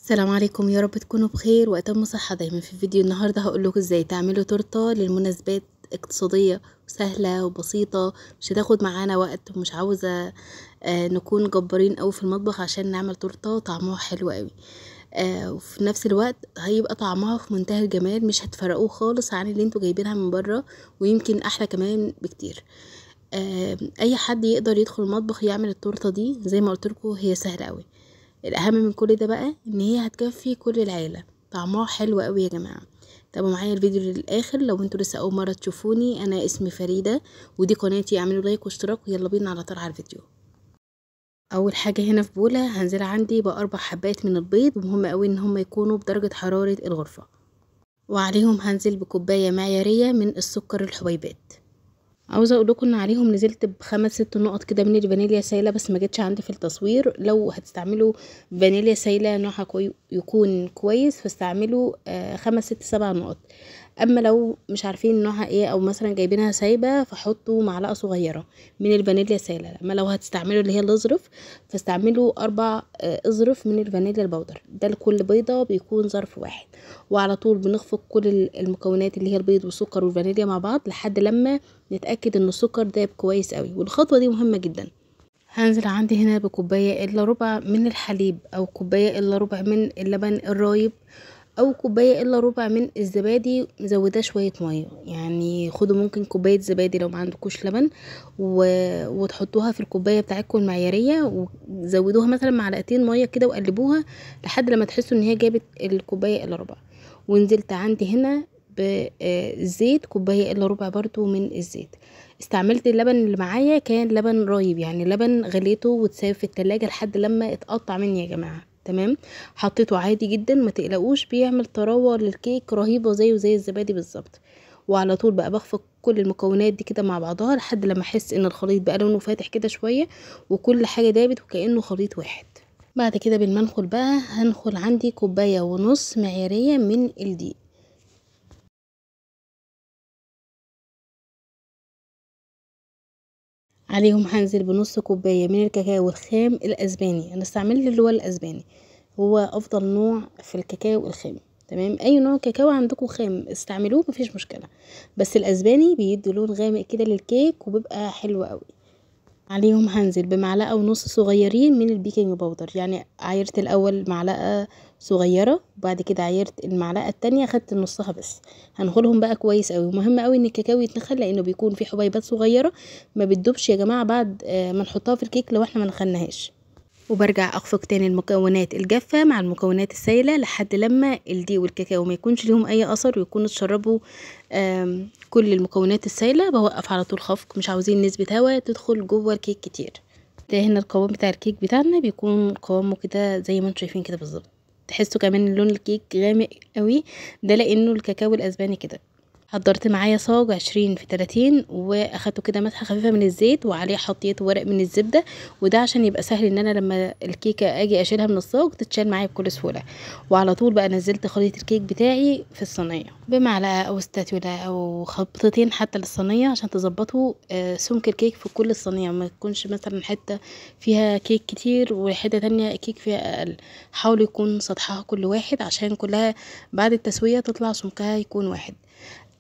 السلام عليكم، يا رب تكونوا بخير واتم صحة دايما. في فيديو النهاردة هقول لكم ازاي تعملوا تورتة للمناسبات اقتصادية وسهلة وبسيطة، مش هتاخد معانا وقت ومش عاوزة نكون جبارين قوي في المطبخ عشان نعمل تورتة طعمها حلو قوي، وفي نفس الوقت هيبقى طعمها في منتهى الجمال، مش هتفرقوه خالص عن اللي انتوا جايبينها من بره، ويمكن احلى كمان بكتير. اي حد يقدر يدخل المطبخ يعمل التورتة دي، زي ما قلت لكم هي سهلة قوي. الاهم من كل ده بقى ان هي هتكفي كل العيلة، طعمها حلو قوي يا جماعة. تابعوا معايا الفيديو للاخر. لو انتوا لسه اول مرة تشوفوني، انا اسمي فريدة ودي قناتي، اعملوا لايك واشتراك ويلا بينا على طول على الفيديو. اول حاجة هنا في بوله هنزل عندي ب4 حبات من البيض، ومهم قوي ان هم يكونوا بدرجة حرارة الغرفة، وعليهم هنزل بكوبايه معياريه من السكر الحبيبات. عاوزه اقول لكم ان عليهم نزلت ب5 6 نقط كده من الفانيليا سايله، بس ما جتش عندي في التصوير. لو هتستعملوا فانيليا سايله نوعها يكون كويس فاستعملوا 5 6 7 نقط. اما لو مش عارفين نوعها ايه او مثلا جايبينها سايبه فحطوا معلقه صغيرة من الفانيليا سايله. اما لو هتستعملوا اللي هي الاظرف فاستعملوا 4 اظرف من الفانيليا البودر، ده لكل بيضة بيكون ظرف واحد. وعلى طول بنخفق كل المكونات اللي هي البيض والسكر والفانيليا مع بعض لحد لما نتاكد ان السكر داب كويس قوي، والخطوة دي مهمة جدا. هنزل عندي هنا بكوبايه الا ربع من الحليب، او كوباية الا ربع من اللبن الرايب، او كوباية الا ربع من الزبادي مزوداه شوية مية. يعني خدوا ممكن كوباية زبادي لو ما عندكوش لبن وتحطوها في الكوباية بتاعتكم المعياريه، وزودوها مثلا معلقتين مية كده وقلبوها لحد لما تحسوا ان هي جابت الكوباية الا ربع. ونزلت عندي هنا بالزيت كوباية الا ربع برضو من الزيت. استعملت اللبن اللي معايا كان لبن رايب، يعني لبن غليته واتساب في التلاجة لحد لما اتقطع مني يا جماعة. تمام، حطيته عادي جدا ما تقلقوش، بيعمل طراوه للكيك رهيبة زيه زي الزبادي بالظبط. وعلى طول بقى بخفق كل المكونات دي كده مع بعضها لحد لما احس ان الخليط بقى لونه فاتح كده شوية وكل حاجة دابت وكانه خليط واحد. بعد كده بالمنخل بقى هنخل عندي كوباية ونص معياريه من الدقيق. عليهم هنزل بنص كوباية من الكاكاو الخام الاسباني. انا استعملت اللي هو الاسباني، هو افضل نوع في الكاكاو الخام. تمام، اي نوع كاكاو عندكم خام استعملوه مفيش مشكلة، بس الاسباني بيدي لون غامق كده للكيك وبيبقى حلو قوي. عليهم هنزل بمعلقه ونص صغيرين من ال baking powder، يعني عايرت الاول معلقه صغيرة وبعد كده عايرت المعلقة التانية خدت نصها بس. هنخلهم بقى كويس قوي. مهم قوي ان الكاكاو يتنخل لانه بيكون فيه حبيبات صغيرة ما بتدوبش يا جماعة بعد ما نحطها في الكيك لو احنا ما نخلناهاش. وبرجع اخفق تاني المكونات الجافه مع المكونات السائلة لحد لما الدقيق والكاكاو ما يكونش ليهم اي اثر ويكونوا اتشربوا كل المكونات السائلة. بوقف على طول خفق، مش عاوزين نسبه هواء تدخل جوه الكيك كتير. ده هنا القوام بتاع الكيك بتاعنا بيكون قوامه كده زي ما انتم شايفين كده بالظبط. تحسوا كمان لون الكيك غامق قوي، ده لانه الكاكاو الاسباني كده. حضرت معايا صاج 20 في 30 واخدته كده مسحه خفيفة من الزيت وعليه حطيت ورق من الزبدة، وده عشان يبقى سهل ان انا لما الكيكه اجي اشيلها من الصاج تتشال معايا بكل سهولة. وعلى طول بقى نزلت خليط الكيك بتاعي في الصينية بمعلقه او استاتولا او خبطتين حتى للصينيه عشان تظبطوا سمك الكيك في كل الصينية، ما تكونش مثلا حتة فيها كيك كتير وحتة تانية كيك فيها اقل. حاولوا يكون سطحها كل واحد عشان كلها بعد التسوية تطلع سمكها يكون واحد.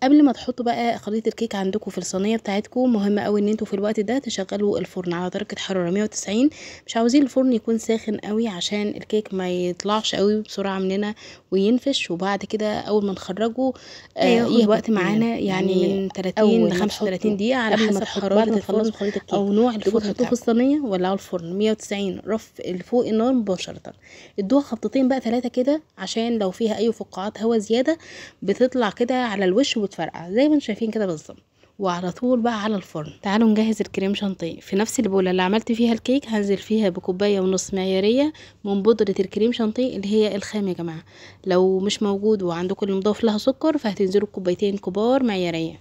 قبل ما تحطوا بقى خليط الكيك عندكم في الصينية بتاعتكم، مهم قوي ان انتوا في الوقت ده تشغلوا الفرن على درجه حرارة 190. مش عاوزين الفرن يكون ساخن قوي عشان الكيك ما يطلعش قوي بسرعة مننا وينفش. وبعد كده اول ما نخرجه ياخد وقت معانا، يعني من 30 ل 35 دقيقة على حسب حرارة الفرن او نوع الفرن. تحطوه في الصينية ولعوا الفرن 190 رف فوق النار مباشرة. ادوها خبطتين بقى 3 كده عشان لو فيها اي فقاعات هواء زيادة بتطلع كده على الوش وتفرقع زي ما انتم شايفين كده بالظبط. وعلى طول بقى على الفرن. تعالوا نجهز الكريم شانتيه. في نفس البوله اللي عملت فيها الكيك هنزل فيها بكوبايه ونص معياريه من بودره الكريم شانتيه اللي هي الخام يا جماعة. لو مش موجود وعندكم اللي مضاف لها سكر فهتنزلوا بكوبايتين كبار معياريه.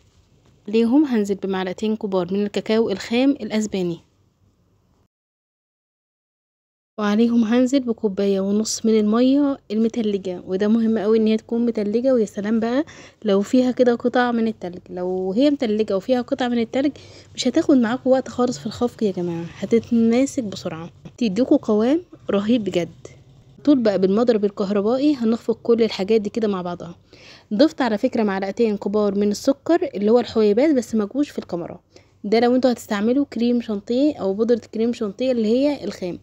ليهم هنزل بمعلقتين كبار من الكاكاو الخام الاسباني، وعليهم هنزل بكوبايه ونص من المية المتلجه، وده مهم قوي ان هي تكون متلجه. ويا سلام بقى لو فيها كده قطع من التلج. لو هي متلجه وفيها قطع من التلج مش هتاخد معاكم وقت خالص في الخفق يا جماعة، هتتماسك بسرعة، تديكوا قوام رهيب بجد. طول بقى بالمضرب الكهربائي هنخفق كل الحاجات دي كده مع بعضها. ضفت على فكرة معلقتين كبار من السكر اللي هو الحبيبات، بس ما جوش في الكاميرا ده. لو انتوا هتستعملوا كريم شانتيه او بودرة كريم شانتيه اللي هي الخام،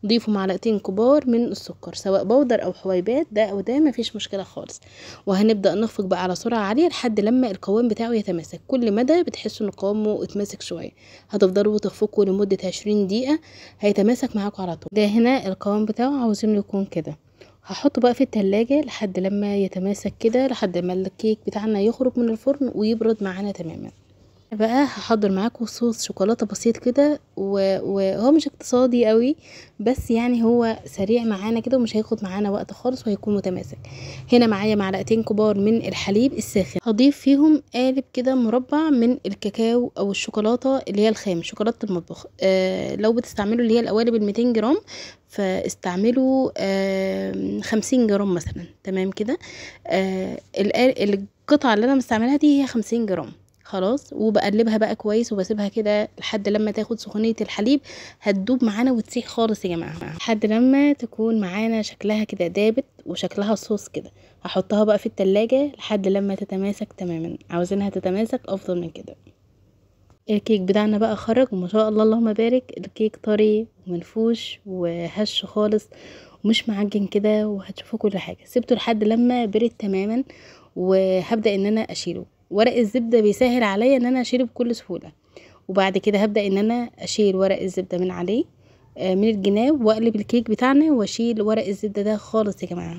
ضيفوا معلقتين كبار من السكر سواء بودر او حبيبات، ده او ده مفيش مشكلة خالص. وهنبدأ نخفق بقى على سرعة عالية لحد لما القوام بتاعه يتماسك. كل مدى بتحسوا ان قوامه اتماسك شوية، هتفضلوا تخفقوا لمدة 20 دقيقة، هيتماسك معاكم على طول. ده هنا القوام بتاعه عاوزينه يكون كده. هحطه بقى في التلاجة لحد لما يتماسك كده، لحد ما الكيك بتاعنا يخرج من الفرن ويبرد معانا تماما. بقى هحضر معاكم صوص شوكولاتة بسيط كده، وهو مش اقتصادي قوي بس يعني هو سريع معانا كده ومش هياخد معانا وقت خالص وهيكون متماسك. هنا معايا معلقتين كبار من الحليب الساخن، هضيف فيهم قالب كده مربع من الكاكاو او الشوكولاتة اللي هي الخام، شوكولاتة المطبخ. لو بتستعملوا اللي هي القوالب ال 200 جرام فاستعملوا 50 جرام مثلا، تمام كده. القطعة اللي انا مستعملها دي هي 50 جرام خلاص. وبقلبها بقى كويس وبسيبها كده لحد لما تاخد سخونية الحليب، هتدوب معانا وتسيح خالص يا جماعة، لحد لما تكون معانا شكلها كده دابت وشكلها صوص كده. هحطها بقى في التلاجة لحد لما تتماسك تماما، عاوزينها تتماسك افضل من كده. الكيك بتاعنا بقى خرج وما شاء الله اللهم بارك، الكيك طري ومنفوش وهش خالص ومش معجن كده، وهتشوفوا كل حاجة. سيبته لحد لما برد تماما وهبدأ ان انا اشيله. ورق الزبدة بيسهل عليا ان انا اشيله بكل سهولة. وبعد كده هبدأ ان انا اشيل ورق الزبدة من عليه من الجناب، واقلب الكيك بتاعنا واشيل ورق الزبدة ده خالص يا جماعة.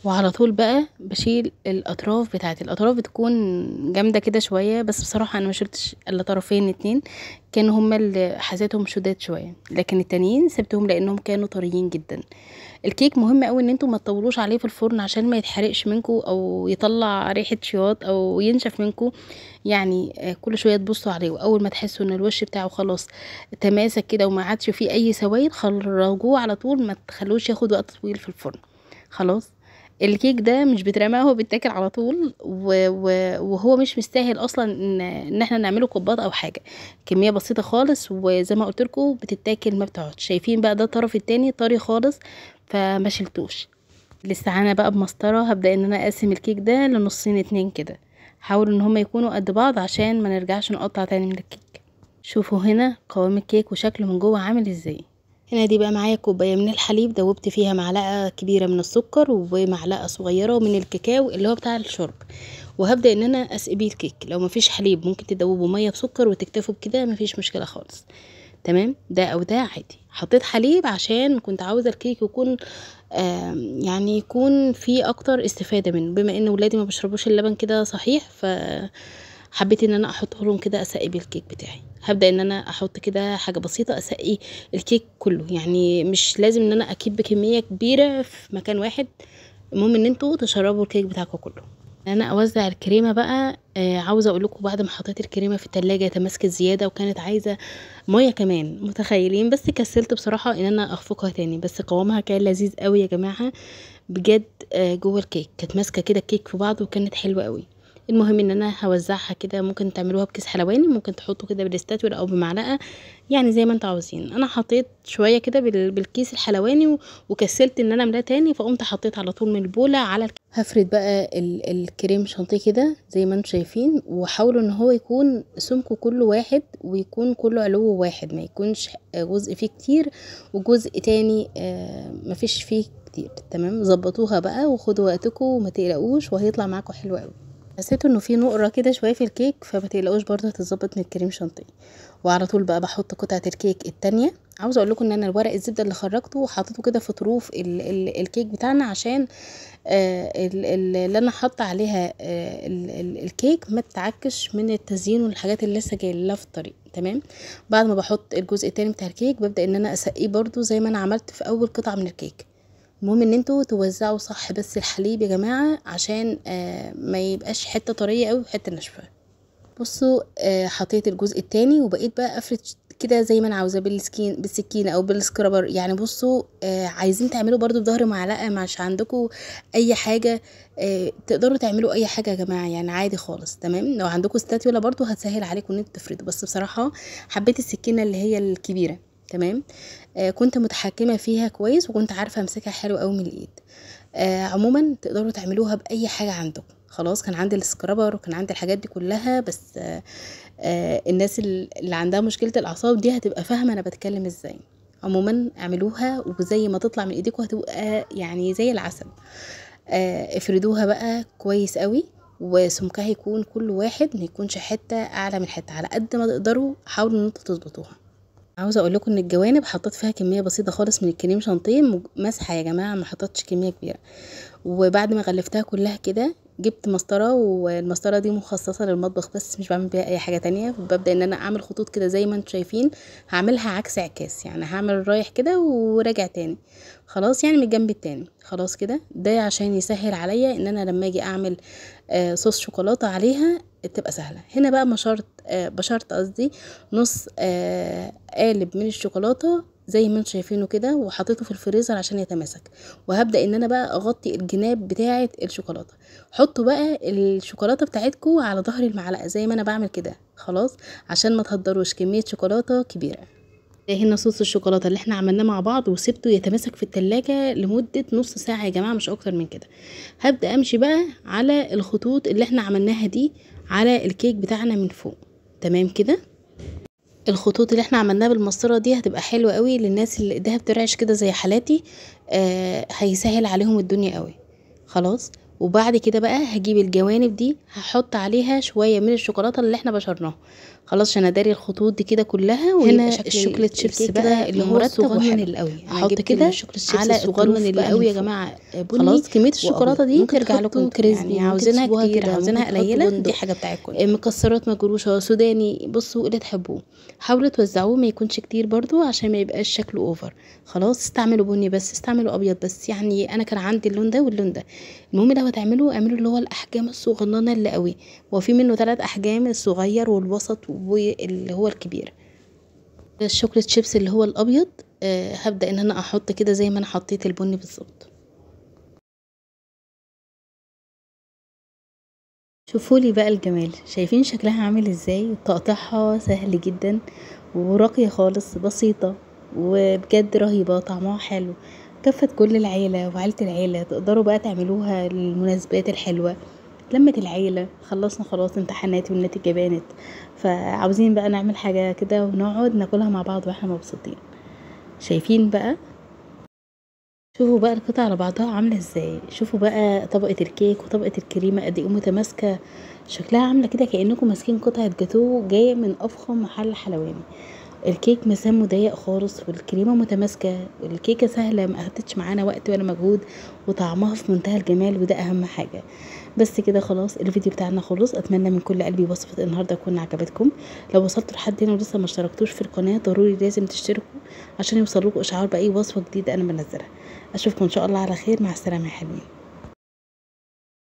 وعلى طول بقى بشيل الاطراف بتاعتي. الاطراف بتكون جامدة كده شوية، بس بصراحة انا ما شلتش الا طرفين اتنين كانوا هما اللي حسيتهم شداد شوية، لكن التانيين سبتهم لانهم كانوا طريين جدا. الكيك مهم قوي ان انتوا ما تطولوش عليه في الفرن عشان ما يتحرقش منكم او يطلع ريحه شياط او ينشف منكم، يعني كل شوية تبصوا عليه. واول ما تحسوا ان الوش بتاعه خلاص تماسك كده وما عادش فيه اي سوائل، خرجوه على طول، ما تخلوش ياخد وقت طويل في الفرن. خلاص الكيك ده مش بيترمى، هو بيتاكل على طول، وهو مش مستاهل اصلا ان احنا نعمله كوبات او حاجة، كمية بسيطة خالص وزي ما قلت لكم بتتاكل ما بتقعدش. شايفين بقى ده الطرف التاني طري خالص فما شلتوش. لسه بقى بمسطره هبدا ان انا اقسم الكيك ده لنصين اتنين كده، حاولوا ان هما يكونوا قد بعض عشان ما نرجعش نقطع تاني من الكيك. شوفوا هنا قوام الكيك وشكله من جوه عامل ازاي. هنا دي بقى معايا كوباية من الحليب دوبت فيها معلقه كبيرة من السكر ومعلقة صغيرة من الكاكاو اللي هو بتاع الشرب، وهبدا ان انا اسقي بيه الكيك. لو مفيش حليب ممكن تدوبوا مية بسكر وتكتفوا بكده، مفيش مشكلة خالص، تمام. ده او ده عادي. حطيت حليب عشان كنت عاوزه الكيك يكون يعني يكون فيه اكتر استفاده منه، بما ان ولادي ما بيشربوش اللبن كده صحيح، ف حبيت ان انا احطه لهم كده اسقي بيه الكيك بتاعي. هبدا ان انا احط كده حاجة بسيطة اسقي الكيك كله، يعني مش لازم ان انا اكب كمية كبيرة في مكان واحد، المهم ان انتوا تشربوا الكيك بتاعكم كله. انا اوزع الكريمة بقى. عاوزه اقول لكم بعد ما حطيت الكريمة في التلاجة تماسكت زيادة وكانت عايزه مية كمان، متخيلين؟ بس كسلت بصراحة ان انا اخفقها تاني، بس قوامها كان لذيذ قوي يا جماعة بجد. جوه الكيك كانت ماسكه كده الكيك في بعض وكانت حلوة قوي. المهم ان انا هوزعها كده، ممكن تعملوها بكيس حلواني، ممكن تحطوا كده بالستاتولا او بمعلقه، يعني زي ما انتوا عاوزين. انا حطيت شوية كده بالكيس الحلواني وكسلت ان انا املاه تاني، فقمت حطيت على طول من البوله على هفرد بقى الكريم شانتيه كده زي ما انتوا شايفين، وحاولوا ان هو يكون سمكة كله واحد ويكون كله علو واحد، ما يكونش جزء فيه كتير وجزء تاني مفيش فيه كتير، تمام. ظبطوها بقى وخدوا وقتكم وما تقلقوش، وهيطلع معاكم حلو قوي. حسيت انه في نقره كده شوية في الكيك، فما تقلقوش برضه هتتظبط من الكريم شانتيه. وعلى طول بقى بحط قطعه الكيك التانية. عاوزه اقول لكم ان انا الورق الزبدة اللي خرجته حطيته كده في طروف الكيك بتاعنا عشان اللي انا حاطه عليها الكيك ما تتعكش من التزيين والحاجات اللي لسه جاية لها في الطريق، تمام. بعد ما بحط الجزء التاني بتاع الكيك ببدا ان انا اسقيه برضه زي ما انا عملت في اول قطعه من الكيك. المهم ان انتوا توزعوا صح بس الحليب يا جماعة عشان ما يبقاش حتة طرية قوي وحتة ناشفة. بصوا حطيت الجزء التاني وبقيت بقى افرد كده زي ما انا عاوزاه بالسكينة او بال scraper. يعني بصوا عايزين تعملوا برضو بظهر معلقه، مش عندكم اي حاجة تقدروا تعملوا اي حاجة يا جماعة، يعني عادي خالص، تمام. لو عندكم ستاتيولا برضو هتسهل عليكم ان انتوا تفردوا، بس بصراحة حبيت السكينة اللي هي الكبيرة. تمام. كنت متحكمه فيها كويس، وكنت عارفه امسكها حلو قوي من الايد. عموما تقدروا تعملوها باي حاجة عندكم. خلاص كان عندي ال scraper وكان عندي الحاجات دي كلها، بس الناس اللي عندها مشكلة الاعصاب دي هتبقى فاهمه انا بتكلم ازاي. عموما اعملوها وزي ما تطلع من ايديكم هتبقى يعني زي العسل. افردوها بقى كويس قوي، وسمكها يكون كل واحد ما يكونش حتة اعلى من حتة، على قد ما تقدروا حاولوا ان انتوا تظبطوها. عاوزه اقول لكم ان الجوانب حطيت فيها كمية بسيطة خالص من الكريم شانتيه، مسحه يا جماعة، ما حطيتش كمية كبيرة. وبعد ما غلفتها كلها كده جبت مسطرة، والمسطره دي مخصصة للمطبخ بس، مش بعمل بيها اي حاجة تانية. ببدا ان انا اعمل خطوط كده زي ما انتم شايفين، هعملها عكس عكاس، يعني هعمل رايح كده وراجع تاني، خلاص يعني من الجنب التاني. خلاص كده، ده عشان يسهل عليا ان انا لما اجي اعمل صوص شوكولاتة عليها تبقى سهلة. هنا بقى بشرت قصدي نص قالب من الشوكولاتة زي ما انتم شايفينه كده، وحطيته في الفريزر عشان يتماسك. وهبدا ان انا بقى اغطي الجناب بتاعه الشوكولاتة. حطوا بقى الشوكولاتة بتاعتكم على ظهر المعلقة زي ما انا بعمل كده، خلاص، عشان ما تهدروش كمية شوكولاتة كبيرة. هنا صوص الشوكولاتة اللي احنا عملناه مع بعض، وسبته يتماسك في التلاجة لمدة نص ساعة يا جماعة، مش اكتر من كده. هبدا امشي بقى على الخطوط اللي احنا عملناها دي على الكيك بتاعنا من فوق. تمام كده. الخطوط اللي احنا عملناها بالمسطره دي هتبقى حلوة قوي للناس اللي ايديها بترعش كده زي حالاتي، هيسهل عليهم الدنيا قوي. خلاص. وبعد كده بقى هجيب الجوانب دي هحط عليها شوية من الشوكولاتة اللي احنا بشرناها، خلاص، عشان اداري الخطوط دي كده كلها. وهنا ال chocolate chips بقى اللي هو الصغنن قوي، هحط كده على الصغنن قوي يا جماعة، بني. خلاص كمية الشوكولاتة دي ترجع لكم crispy، يعني عاوزينها كتير عاوزينها قليله، دي حاجة بتاعتكم. مكسرات مجروشه، سوداني، بصوا اللي تحبوه، حاولوا توزعوه ما يكونش كتير برضو عشان ما يبقاش شكله over. خلاص استعملوا بني بس، استعملوا ابيض بس، يعني انا كان عندي اللون ده واللون ده. المهم لو هتعملوا اعملوا اللي هو الاحجام الصغننه اللي قوي، هو في منه 3 احجام، الصغير والوسط واللي هو الكبير. ال chocolate chips اللي هو الابيض هبدا ان انا احط كده زي ما انا حطيت البني بالظبط. شوفوا لي بقى الجمال، شايفين شكلها عامل ازاي؟ تقطيعها سهل جدا وراقيه خالص، بسيطة وبجد رهيبة، طعمها حلو، كفت كل العيلة وعيلة العيلة. تقدروا بقى تعملوها للمناسبات الحلوة، لمة العيلة. خلصنا خلاص امتحانات والنتيجة بانت، فعاوزين بقى نعمل حاجة كده ونقعد ناكلها مع بعض واحنا مبسوطين. شايفين بقى، شوفوا بقى القطع على بعضها عاملة ازاي. شوفوا بقى طبقة الكيك وطبقة الكريمة قد ايه متماسكة، شكلها عاملة كده كأنكم ماسكين قطعة جاتوه جاية من افخم محل حلواني. الكيك مسامه ضيق خالص، والكريمه متماسكة، الكيكه سهلة، ما اخدتش معانا وقت ولا مجهود، وطعمها في منتهى الجمال، وده اهم حاجة. بس كده خلاص الفيديو بتاعنا خلص. اتمنى من كل قلبي وصفه النهارده تكون عجبتكم. لو وصلتوا لحد هنا ولسه ما اشتركتوش في القناة، ضروري لازم تشتركوا عشان يوصلكوا اشعار باي وصفه جديدة انا بنزلها. اشوفكم ان شاء الله على خير. مع السلامة يا حلوين.